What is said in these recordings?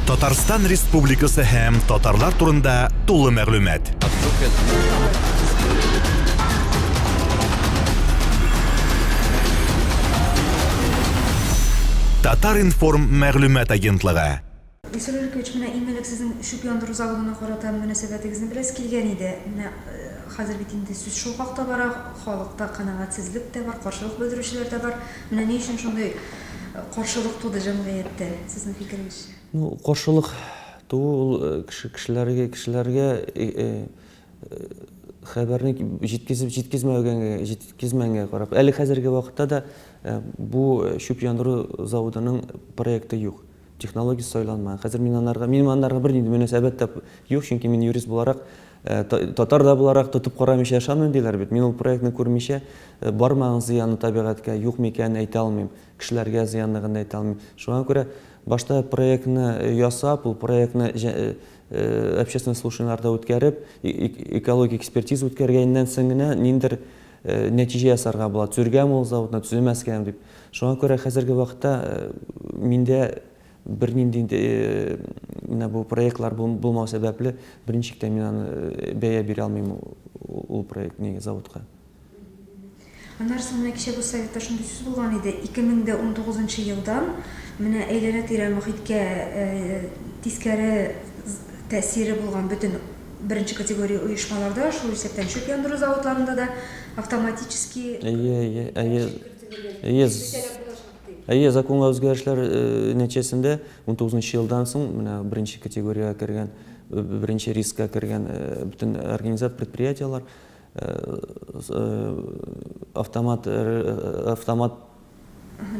Татарстан Республикасы һәм татарлар турында тулы мәгълүмат. Татар-информ мәгълүмат агентлыгы. Илсур Иркович, менә иң элек сезнең чүп яндыру заводына карата мөнәсәбәтегезне беләсе килгән иде. Менә хәзер бит инде сүз шул хакта бара, халыкта канәгатьсезлек тә бар, каршылык белдерүчеләр дә бар. Менә ни өчен шундый каршылык туды җәмгыятьтә, сезнең фикерегезчә? Ну, каршылык туу ул кеше кешеләргә кешеләргә хәбәрне җиткезеп җиткезмәгәнгә җиткезмәгәнгә карап. Әле хәзерге вакытта да бу чүп яндыру заводының проекты юк. Технологиясе сайланмаган. Хәзер мин анарга, минем анарга бернинди мөнәсәбәт тә юк, чөнки мин юрист буларак, татар да буларак тотып карамыйча ышанмыйм диләр бит. Мин ул проектны күрмичә, бармы аның зыяны табигатькә, юк микәнен әйтә алмыйм, кешеләргә зыянлыгын да әйтә алмыйм. Шуңа күрә башта проектны ясап, ул проектны общественный слушаниеләрдә үткәреп, экологик экспертиза үткәргәннән соң генә ниндидер нәтиҗә ясарга була, төзергәме ул заводны, төземәскәме дип. Шуңа күрә хәзерге вакытта миндә бернинди менә бу проектлар булмау сәбәпле, берничек тә мин аны бәя бирә алмыйм ул проект нигә заводка. Аннары соң менә кичә Госсоветта шундый сүз булган иде, 2019 елдан менә әйләнә-тирә мохиткә тискәре тәэсире булган бөтен беренче категория оешмаларда, шул исәптән чүп яндыру заводларында да автоматически Әйе, әйе, әйе. Әйе, әйе, законга үзгәрешләр нәтиҗәсендә 19 елдан соң менә беренче категориягә кергән, беренче рискка кергән бөтен организация, предприятиеләр автомат автомат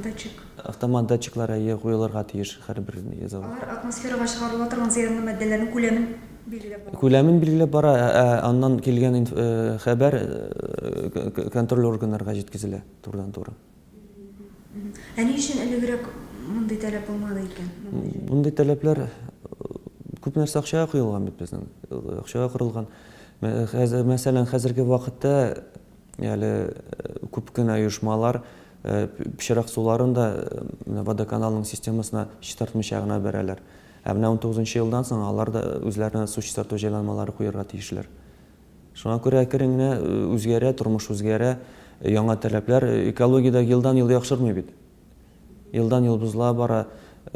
датчик автомат датчиклар әйе куелырга тиеш һәрбер заводта. Алар атмосферага чыгарыла торган зыянлы матдәләрнең күләмен билгеләп бара. Күләмен билгеләп бара, ә аннан килгән хәбәр контроль органнарга җиткезелә турыдан-туры. Ә ни өчен элегрәк мондый таләп булмады икән? Мондый таләпләр күп нәрсә акчага куелган бит безнең. Акчага корылган. Хәзер, мәсәлән, хәзерге вакытта әле күп кенә оешмалар пычрак суларын да менә водоканалның системасына чистартмыйча гына бәрәләр. Ә менә 19 елдан соң алар да үзләренә су чистарту җайланмалары куярга тиешләр. Шуңа күрә әкрен генә үзгәрә, тормыш үзгәрә, яңа таләпләр, экология дә елдан-ел яхшырмый бит. Елдан-ел бозыла бара,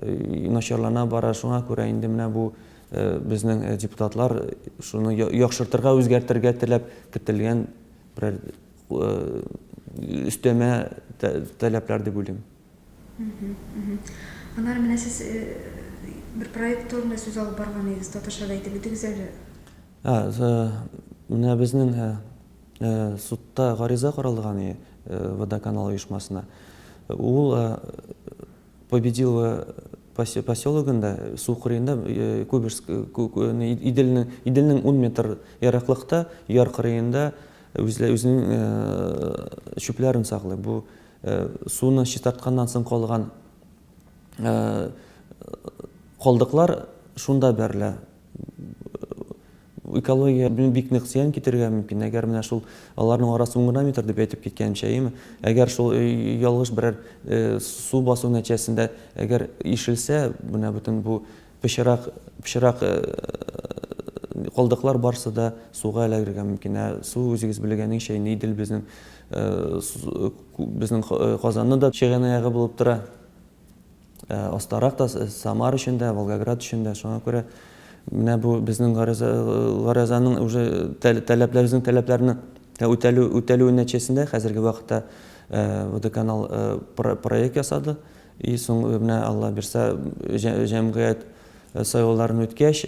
начарлана бара. Шуңа күрә инде менә бу безнең депутатлар шуны яхшыртырга, үзгәртергә теләп кертелгән берәр өстәмә таләпләр дип уйлыйм. Аннары менә сез бер проект турында сүз алып барган идегез, татарча да әйтеп үтегез әле. Менә безнең судта гариза каралган и Водоканал оешмасына. Ул Победилово поселогында, су кырыенда, Куберск, Иделнең, Иделнең 10 метр ераклыкта, яр кырыенда үзенең чүпләрен саклый. Бу суны чистартканнан соң калган калдыклар шунда бәрелә. Экология бик нык зыян китерергә мөмкин. Әгәр менә шул аларның арасы 10 гына метр дип әйтеп киткәнемчә, әйеме? Әгәр шул ялгыш берәр су басу нәтиҗәсендә әгәр ишелсә, менә бөтен бу пычрак, пычрак калдыклар барсы да суга эләгергә мөмкин. Ә су үзегез белгәнеңчә инде Идел безнең безнең Казанны да чыганаягы булып тора. Астарак та Самар өчен дә, Волгоград өчен дә. Шуңа күрә менә бу безнең гаризаның уже таләпләр, безнең таләпләрне үтәлү, үтәлүе нәтиҗәсендә хәзерге вакытта водоканал проект ясады. И соң менә Алла бирсә, җәмгыять сайлауларын үткәч,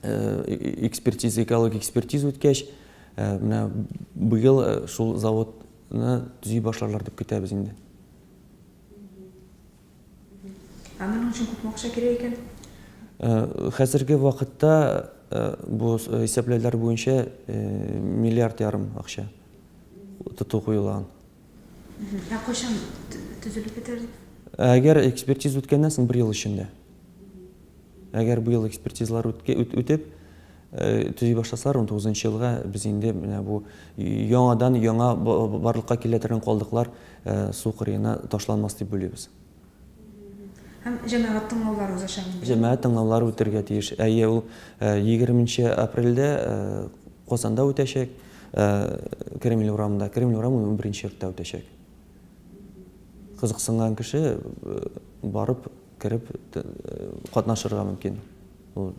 экспертиза, экологик экспертиза үткәч, менә быел шул заводны төзи башларлар дип көтәбез инде. Ә моның өчен күпме акча кирәк икән? Хәзерге вакытта бу исәпләүләр буенча миллиард ярым акча тоту куелган. Ә кайчан төзелеп бетәр дип? Әгәр экспертиза үткәннән соң бер ел эчендә. Әгәр быел экспертизалар үтеп, төзи башласалар, 19 елга без инде менә бу яңадан яңа барлыкка килә торган калдыклар су кырыена ташланмас дип уйлыйбыз. Һәм җәмәгать тыңлаулары узачак инде. Җәмәгать тыңлаулары үтәргә тиеш. Әйе, ул 20 нче апрельдә Казанда үтәчәк, Кремль урамында. Кремль урамы унберенче йортта үтәчәк. Кызыксынган кеше барып, кереп катнашырга мөмкин ул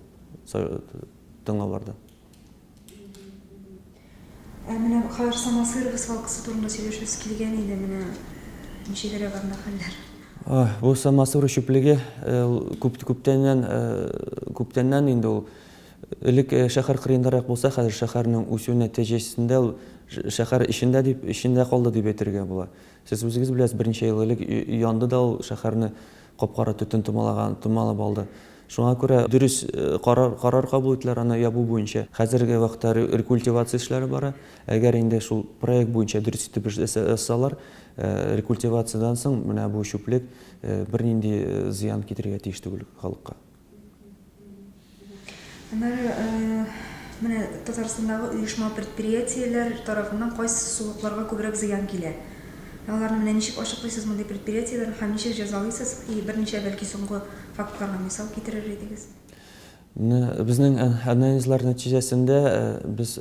тыңлауларда. Ә менә хәзер Самосырова свалкасы турында сөйләшәсе килгән иде, менә ничегрәк анда хәлләр? Бу Самосырова чүплеге күп күптәннән күптәннән инде ул элек шәһәр кырыендарак булса, хәзер шәһәрнең үсү нәтиҗәсендә ул шәһәр эчендә дип эчендә калды дип әйтергә була. Сез үзегез беләсез, берничә ел элек янды да ул шәһәрне кап-кара төтен томалаган, томалап алды. Шуңа күрә дөрес карар, карар кабул иттеләр аны ябу буенча. Хәзерге вакытта рекультивация эшләре бара. Әгәр инде шул проект буенча дөрес итеп эш ясасалар, рекультивациядән соң менә бу чүплек бернинди зыян китерергә тиеш түгел халыкка. Аннары менә Татарстандагы оешма-предприятиеләр тарафыннан кайсы сулыкларга күбрәк зыян килә? Аларны менә ничек ачыклыйсыз мондый предприятиеләрне һәм ничек җәзалыйсыз? И берничә бәлки соңгы фактларга мисал китерер идегез. Менә безнең анализлар нәтиҗәсендә без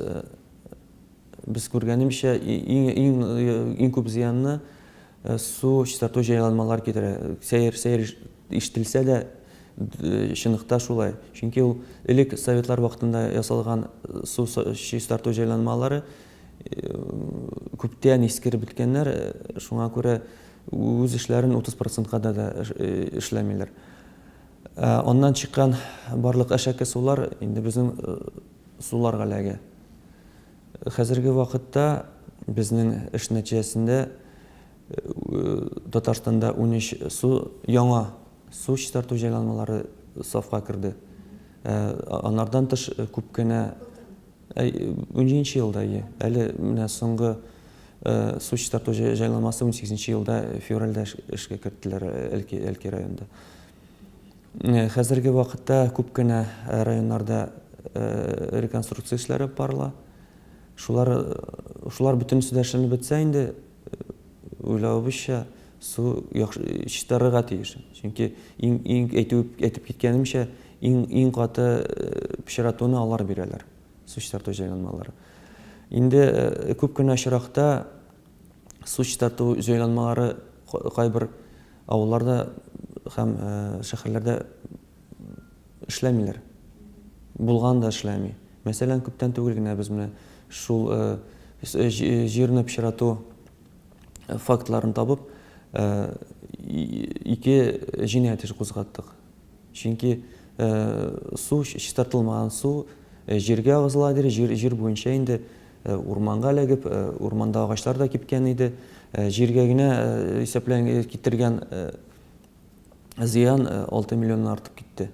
без күргәнемчә иң иң иң күп зыянны Су чистарту җайланмалар китерә. Сәер, сәер ишетелсә дә, чынлыкта шулай. Чөнки ул элек советлар вакытында ясалган су чистарту җайланмалары күптән искереп беткәннәр, шуңа күрә үз эшләрен 30 процентка да да эшләмиләр. Аннан чыккан барлык әшәке сулар инде безнең суларга эләгә. Хәзерге вакытта безнең эш нәтиҗәсендә Татарстанда 13 су яңа су чистарту җайланмалары сафка керде. Анардан тыш күп кенә 17 елда, әле менә соңгы су чистарту җайланмасы 18 елда февральдә эшкә керттеләр Әлки, Әлки районында. Хәзерге вакытта күп кенә районнарда реконструкция эшләре барыла. Шулар, шулар бөтенесе дә эшләнеп бетсә инде, уйлавыбызча, су яхшы чистарырга тиеш. Чөнки иң, иң әйтү, әйтеп киткәнемчә, иң, иң каты пычратуны алар бирәләр, су чистарту җайланмалары. Инде күп кенә очракта су чистарту җайланмалары кайбер авылларда һәм шәһәрләрдә эшләмиләр. Булган да эшләми. Мәсәлән, күптән түгел генә без менә шул җирне пычрату фактларын табып, ике җинаять эше кузгаттык. Чөнки су, чистартылмаган су җиргә агызыла иде, җир, җир буенча инде урманга эләгеп, урманда агачлар да кипкән иде. Җиргә генә исәплән китергән зыян 6 миллионнан артып китте.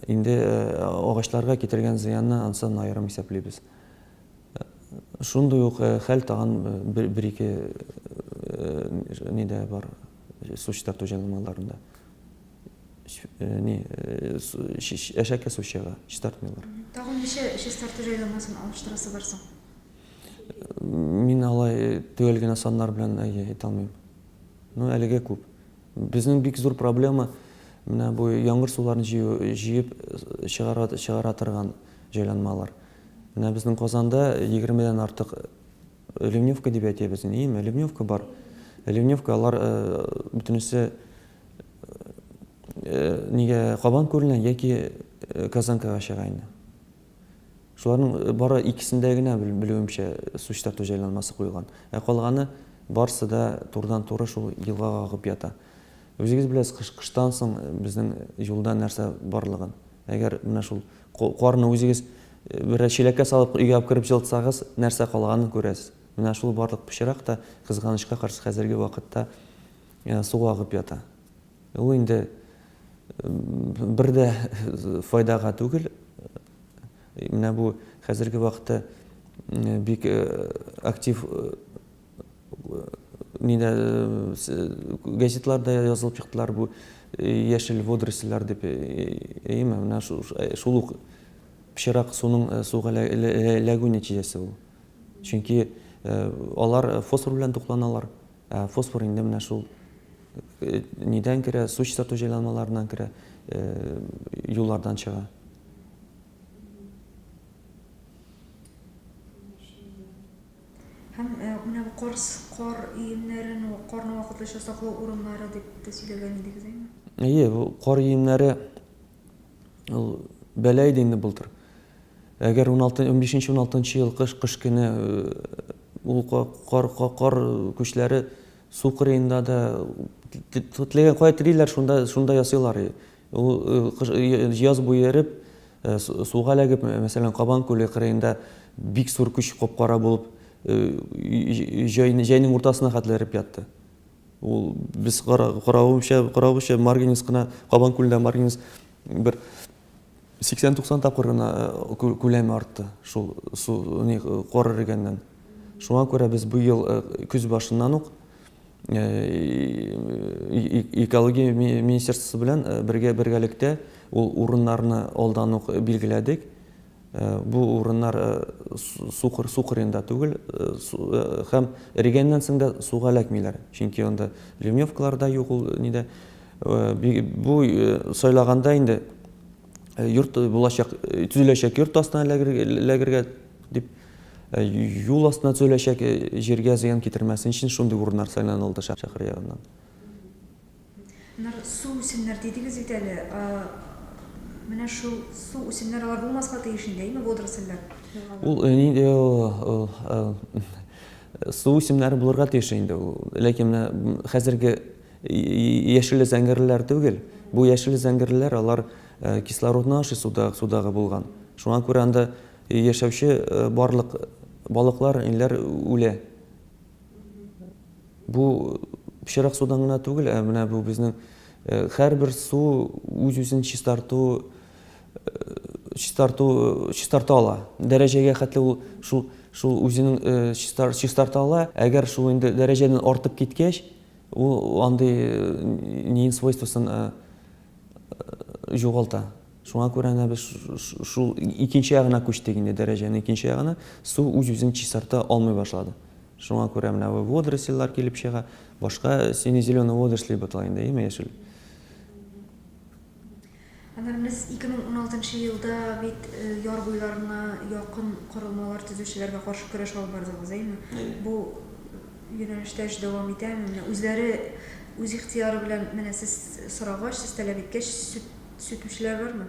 Инде агачларга китергән зыянны ансын аерым исәплибез. Шундый ук хәл тагын бер-ике нидә бар, су чистарту җайланмаларында. Ни, әшәке су чыга, чистартмыйлар. Тагын ничә чистарту җайланмасын алыштырасы бар соң? Мин алай төгәл генә саннар белән әйтә алмыйм. Ну, әлегә күп. Безнең бик зур проблема менә бу яңгыр суларын җыю, җыеп чыгара, чыгара торган җайланмалар. Менә безнең Казанда 20-дән артык ливневка дип әйтәбез инде, име, ливневка бар. Ливневка алар бөтенесе нигә Кабан күленә яки Казанкага чыга инде. Шуларның бары икесендә генә, белүемчә, су чистарту җайланмасы куелган. Ә калганы барысы да турыдан-туры шул елгага агып ята. Үзегез беләсез, кыш, кыштан соң безнең юлда нәрсә барлыгын. Әгәр менә шул карны үзегез берәр чиләккә салып өйгә алып кереп җылытсагыз, нәрсә калганын күрәсез. Менә шул барлык пычрак та, кызганычка каршы, хәзерге вакытта суга агып ята. Ул инде бер дә файдага түгел. Менә бу хәзерге вакытта бик актив нидә газетларда язылып чыктылар бу яшел водоросльләр дип. Әйеме, менә шул ук пычрак суның суга эләгү нәтиҗәсе ул. Чөнки алар фосфор белән тукланалар. Ә фосфор инде менә шул. Нидән керә, су чистарту җайланмаларыннан керә, юллардан чыга. Һәм менә бу кар, кар өемнәрен, карны вакытлыча саклау урыннары дип тә сөйләгән идегез, әйеме? Әйе, бу кар өемнәре ул бәла иде инде былтыр. Әгәр 16, 15-16 ел кыш, кыш көне ул кар, кар күчләре су кырыенда да теләгән кая телиләр, шунда, шунда ясыйлар. Ул кыш, яз буе эреп, суга эләгеп, мәсәлән, Кабан күле кырыенда бик зур күч кап-кара булып, җәйнең уртасына хәтле эреп ятты. Ул без каравымча, каравымча марганец кына, Кабан күлендә марганец бер 80-90 тапкыр гына күләме артты шул су ни кар эрегәннән. Шуңа күрә без бу ел көз башыннан ук экология министерствосы белән бергә бергәлектә ул урыннарны алдан ук билгеләдек. Бу урыннар су су кырыенда түгел һәм эрегәннән соң да суга эләкмиләр. Чөнки анда ливневкалар да юк ул нидә. Бу сайлаганда инде йорт булачак, төзеләчәк йорт астына эләгергә дип юл астына төзеләчәк җиргә зыян китермәсен өчен шундый урыннар сайланылды шәһәр ягыннан. Аннары су үсемнәр дидегез бит әле. Менә шул су үсемнәр алар булмаска тиеш инде, әйеме, водоросльләр? Ул нинди ул су үсемнәре булырга тиеш инде ул. Ләкин менә хәзерге яшелле зәңгәрлеләр түгел. Бу яшелле зәңгәрлеләр алар кислородны ашый суда, судагы булган. Шуңа күрә анда яшәүче барлык балыклар, ниләр үлә. Бу пычрак судан гына түгел, ә менә бу безнең һәрбер су үз-үзен чистарту чистарту чистарта ала. Дәрәҗәгә хәтле ул шул шул үзенең чистар, чистарта ала. Әгәр шул инде дәрәҗәдән артып киткәч, ул андый неин свойствосын югалта. Шуңа күрә әнә без шул икенче ягына күчтек инде, дәрәҗәнең икенче ягына. Су үз-үзен чистарта алмый башлады. Шуңа күрә менә бу водоросльлар килеп чыга. Башка сине-зеленый водоросли бутала инде, әйеме, яшел. Аннары без 2016 елда бит яр буйларына якын корылмалар төзүчеләргә каршы көрәш алып бардыгыз, әйеме? Бу юнәлештә эш дәвам итәме? Менә үзләре үз ихтыяры белән менә сез сорагач, сез таләп иткәч, сүтүчеләр бармы?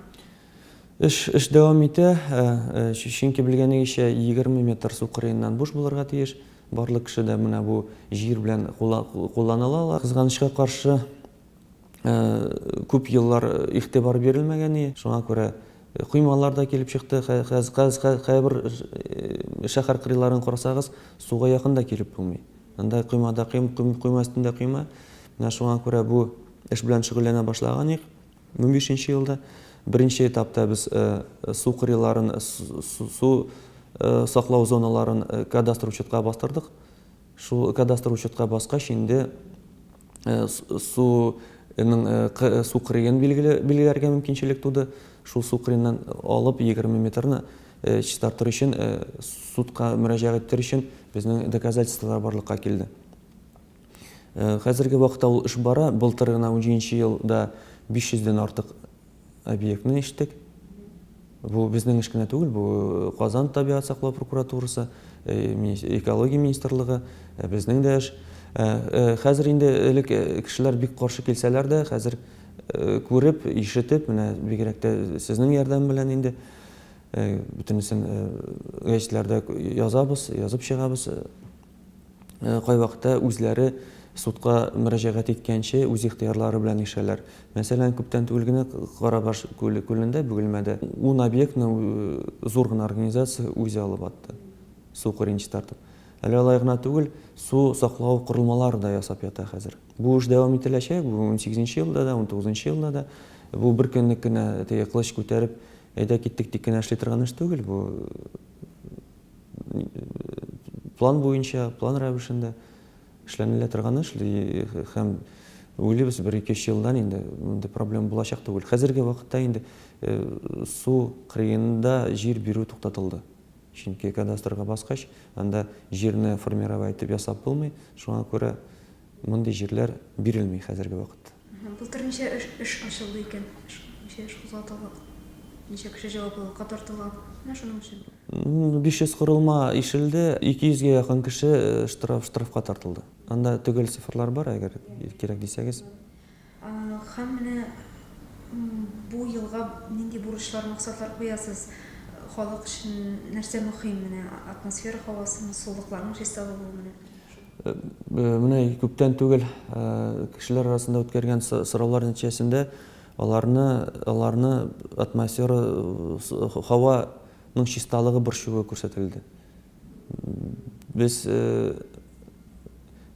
Эш, эш дәвам итә, чөнки белгәнегезчә, 20 метр су кырыеннан буш булырга тиеш. Барлык кеше дә менә бу җир белән кулланыла ала. Кызганычка каршы, күп еллар игътибар бирелмәгән иде. Шуңа күрә коймалар да килеп чыкты. Кайбер шәһәр кырыйларын карасагыз, суга якын да килеп булмый. Анда коймада койма өстендә койма. Менә шуңа күрә бу эш белән шөгыльләнә башлаган идек. Унбишенче елда беренче этапта без су кырыйларын, су саклау зоналарын кадастр учетка бастырдык. Шул кадастр учетка баскач, инде суның су кырыен билгеләргә мөмкинчелек туды. Шул су кырыеннан алып 20 метрны чистартыр өчен, судка мөрәҗәгать итәр өчен безнең доказательстволар барлыкка килде. Хәзерге вакытта ул эш бара. Былтыр гына унҗиденче елда 500 дән артык объектны ишеттек. Бу безнең эш кенә түгел, бу Казан табигать саклау прокуратурасы, экология министрлыгы, безнең дә эш. Хәзер инде элек кешеләр бик каршы килсәләр дә, хәзер күреп, ишетеп, менә бигрәк тә сезнең ярдәм белән инде бөтенесен гәҗитләрдә язабыз, язып чыгабыз. Кайвакытта үзләре судка мөрәҗәгать иткәнче үз ихтыярлары белән ишәләр. Мәсәлән, күптән түгел генә Карабаш күле күлендә, Бөгелмәдә ун объектны зур гына организация үзе алып атты, су кырыен чистартып. Әле алай гына түгел, су саклау корылмалары да ясап ята хәзер. Бу эш дәвам ителәчәк, бу унсигезенче елда да, унтугызынчы елда да. Бу бер көнлек кенә теге кылыч күтәреп, әйдә киттек дип кенә эшли торган эш түгел, бу план буенча, план рәвешендә эшләнелә торган эш һәм уйлыйбыз, бер ике-өч елдан инде мондый проблема булачак түгел. Хәзерге вакытта инде су кырыенда җир бирү туктатылды. Чөнки кадастрга баскач, анда җирне формировать итеп ясап булмый. Шуңа күрә Мондый җирләр бирелми хәзерге вакытта. Былтыр ничә эш, эш ачылды икән? Ничә эш кузгатылган? Ничә кеше җаваплылыкка тартылган? Менә шуның өчен. 500 корылма ишелде, 200 гә якын кеше штраф, штрафка тартылды. Анда төгәл цифрлар бар, әгәр кирәк дисәгез. Һәм менә бу елга нинди бурычлар, максатлар куясыз? Халык өчен нәрсә мөһим? Менә атмосфера һавасының, сулыкларның чиста булуы менә. Менә күптән түгел кешеләр арасында үткәргән сораулар нәтиҗәсендә аларны аларны атмосфера һаваның чисталыгы борчуы күрсәтелде. Без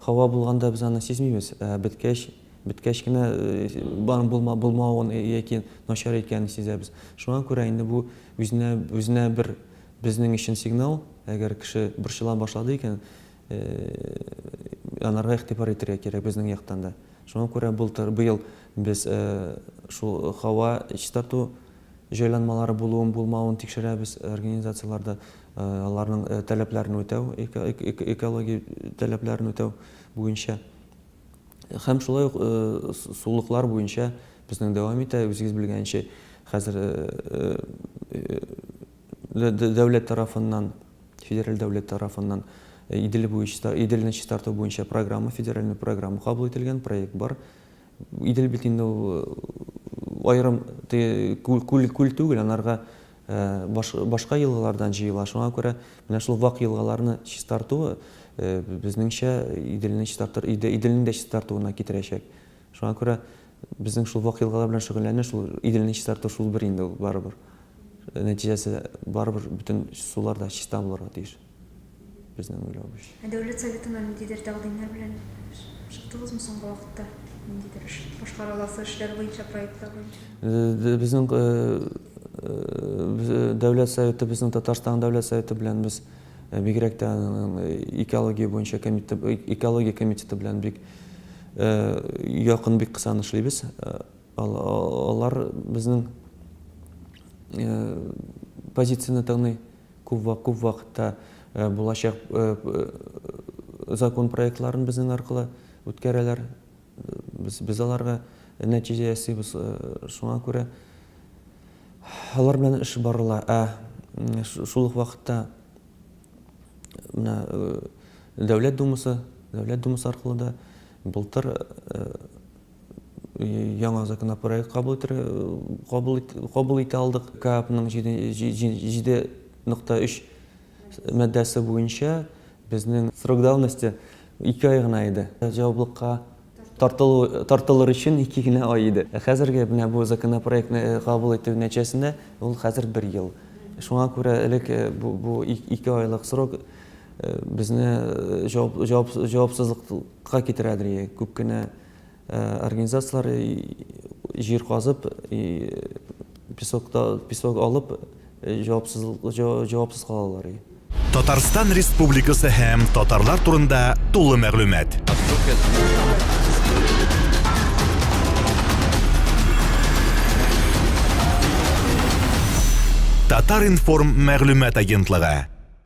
һава булганда без аны сизмибез, ә беткәч, беткәч кенә аның булма, булмавын яки начар икәнен сизәбез. Шуңа күрә инде бу үзенә үзенә бер безнең өчен сигнал, әгәр кеше борчыла башлады икән, анарга игътибар итәргә кирәк безнең яктан да. Шуңа күрә былтыр, быел без шул һава чистарту җайланмалары булуын, булмавын тикшерәбез организацияләрдә, аларның таләпләрен үтәү, экология таләпләрен үтәү буенча. Һәм шулай ук сулыклар буенча безнең дәвам итә, үзегез белгәнчә, хәзер дәүләт тарафыннан, федераль дәүләт тарафыннан Идел буе Иделне чистарту буенча программа, федеральный программа кабул ителгән, проект бар. Идел бит инде ул аерым күл, күл, күл түгел, анарга баш, башка елгалардан җыела. Шуңа күрә менә шул вак елгаларны чистарту безнеңчә Иделне чистартыр, Иделнең дә чистартуына китерәчәк. Шуңа күрә безнең шул вак елгалар белән шөгыльләнү, шул Иделне чистарту шул бер инде ул барыбер. Нәтиҗәсе барыбер бөтен сулар да чиста булырга тиеш. Безнең уйлау буенча. Ә Дәүләт Советына ниндидер тәкъдимнәр белән чыктыгызмы соңгы вакытта? Ниндидер эш, башкарыласы эшләр буенча, проектлар буенча? Безнең Дәүләт Советы, безнең Татарстан Дәүләт Советы белән без бигрәк тә экология буенча комитет, экология комитеты белән бик якын, бик кысан эшлибез. Алар безнең позицияне тыңлый. Күп күп вакытта булачак закон проектларын безнең аркылы үткәрәләр. Без, без аларга нәтиҗә ясыйбыз. Шуңа күрә алар белән эш барыла. Ә шул ук вакытта менә Дәүләт Думасы, Дәүләт Думасы аркылы да былтыр яңа законопроект кабул итер, кабул, кабул итә алдык. КАПның 7.3 маддәсе буенча безнең срок давности 2 ай гына иде. Җаваплылыкка тартылу, тартылыр өчен 2 генә ай иде. Ә хәзерге менә бу законопроектны кабул итү нәтиҗәсендә ул хәзер бер ел. Шуңа күрә элек бу, бу 2 айлык срок безне җавап, җавап, җавапсызлыкка китерәдер. Күп кенә Организацияләр җир казып, песокта песок алып, җавапсыз җавапсыз калалар. Татарстан Республикасы һәм татарлар турында тулы мәгълүмат. Татар-информ мәгълүмат агентлыгы.